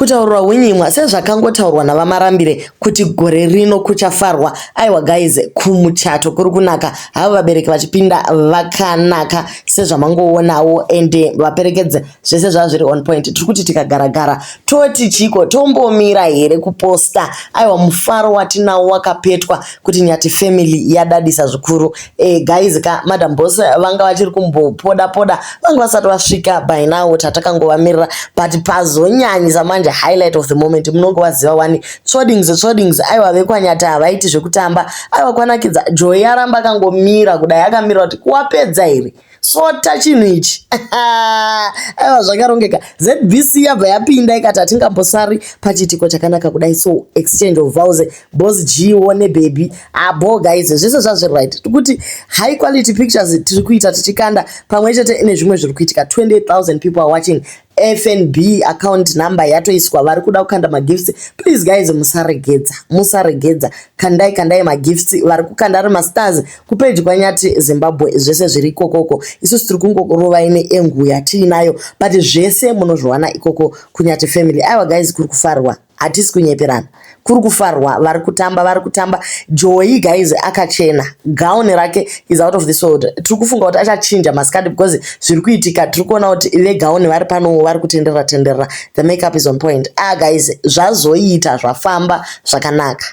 Kutaurwa hunyimwa sezvakangotaurwa naVaMarambire kuti gore rino kuchafarwa. Aiwa guys, kumuchato kuri kunaka. Havo vabereki vachipinda vakanaka sezvamangoonawo ende vaperekedze zvese zvava zviri on point. Tiri kuti tikagaragara toti chiko tombomira here kuposta. Aiwa mufaro watinawo wakapetwa kuti Nyati family yadadisa zvikuru. E, guys ka Madam Boss vanga vachiri kumbopoda poda, vanga vasati vasvika by now, tatakangovamirira, but pazonyanyisa manje, highlight of the moment, munongovaziva wani, tsvodings tsvodings. Aiwa, vekwaNyati havaiti zvekutamba. Aiwa, kwanakidza. Joy aramba akangomira kudai, akamira kuti kuwapedza here sota chinhu ichi. Aiwa, zvakarongeka. ZBC yabva yapinda ikati hatingambosari pachiitiko chakanaka kudai. So exchange of vows, Boss G wo nebaby abo. Guys, zvese zvazviri right. Tikuti high quality pictures tiri kuita tichikanda pamwe chete nezvimwe zviri kuitika. 28,000 people are watching. FNB account number yatoiswa, vari kuda kukanda magifts, please guys, musaregedza, musaregedza, kandai, kandai magifts. Vari kukanda ari mastars kupeji kwaNyati Zimbabwe, zvese zviri ikokoko. Isusu tiri kungorovai neengu yatiinayo, but zvese munozviwana ikoko kuNyati family. Aiwa guys, kuri kufarwa, hatisi kunyeperana, kuri kufarwa. Vari kutamba, vari kutamba. Joy guys akachena, gauni rake is out of this world. Tiri kufunga kuti achachinja masikati because zviri kuitika, tiri kuona kuti vegauni vari panowo vari kutenderera tenderera. The makeup is on point. Ah guys, zvazoita, zvafamba zvakanaka.